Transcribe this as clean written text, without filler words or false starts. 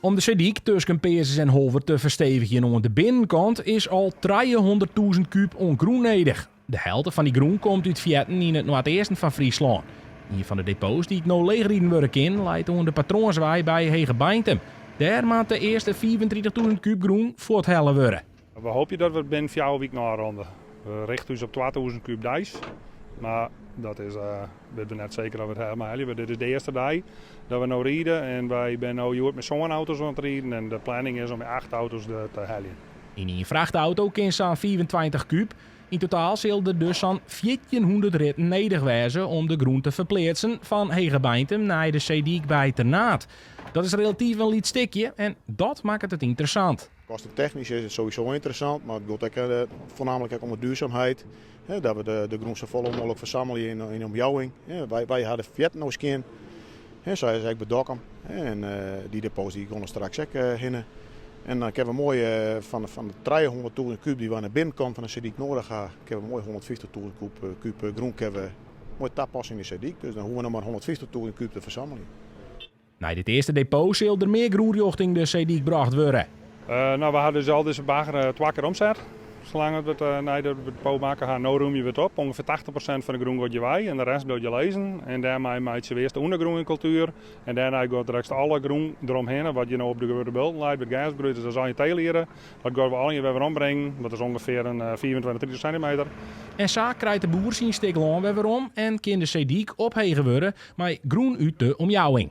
Om de seedyk tusken Peazens en Holwert te ferstevigjen oan de binnenkant is al 300.000 kúb oan grûn nedich. De helte fan dy grûn komt út fearten yn it noardeasten fan Fryslân. Ien fan de depots dy't no leechriden wurde kin, leit oan de Patroanswei by Hegebeintum. Dêr moat de earste 35.000 kúb grûn fuorthelle wurde. We hoopje dat we it binnen 4 wiken ôfrûne. We richte ús op 2000 kúb deis, mar dat is, witte we net seker oft we it helemaal helje. Dit is de earste dei dat we no ride en wy binne no hjoed mei sân auto's oan it riden en de planning is om acht auto's te heljen. Yn ien frachtauto kin sa'n 25 kúb. Yn totaal sil der dus sa'n 1400 ritten nedich wêze om de grûn te ferpleatsen fan Hegebeintum nei de seedyk by Ternaard. Dat is relatyf in lyts stikje en dat makket it ynteressant. Kostentechnysk is it sowieso ynteressant, mar it giet ek foarnaamlik ek om de duurzaamheid. Dat we de grûn safolle mooglik fersammelje yn de omjouwing. Wy ha de fearten no skjin, sa is ek by Dokkum. En dy depots dy geane straks ek hinne. En dan kinne we moai fan de 300.000 kúb dy't we oan de binnenkant fan de seedyk nedich ha, kinne we moai 150.000 kúb grûn kinne we moai tapasse yn de seedyk. Dus dan hoege we noch mar 150.000 kúb te fersammeljen. Nei dit earste depot sil der mear grûn rjochting de seedyk brocht wurde. No, we ha dus al dizze bagger twa kear omset. Salang we it nei de depot makke ha, no rûmje we it op. Ungefear 80% fan de grûn giet hjir wei en de rest bliuwt hjir lizzen. En dêrmei meitsje we earst de ûndergrûn yn kultuer en dêrnei giet direkt alle grûn deromhinne, wat hjir no op de grutte bulten leit, by it gers groeit, dus dat is allegear teelierde. Dat gean we allegear wer werombringen, dat is ûngefear in 25, 30 sintimeter. En sa krijt de boer syn stik lân wer werom en kin de seedyk ophege wurde mei grûn út de omjouwing.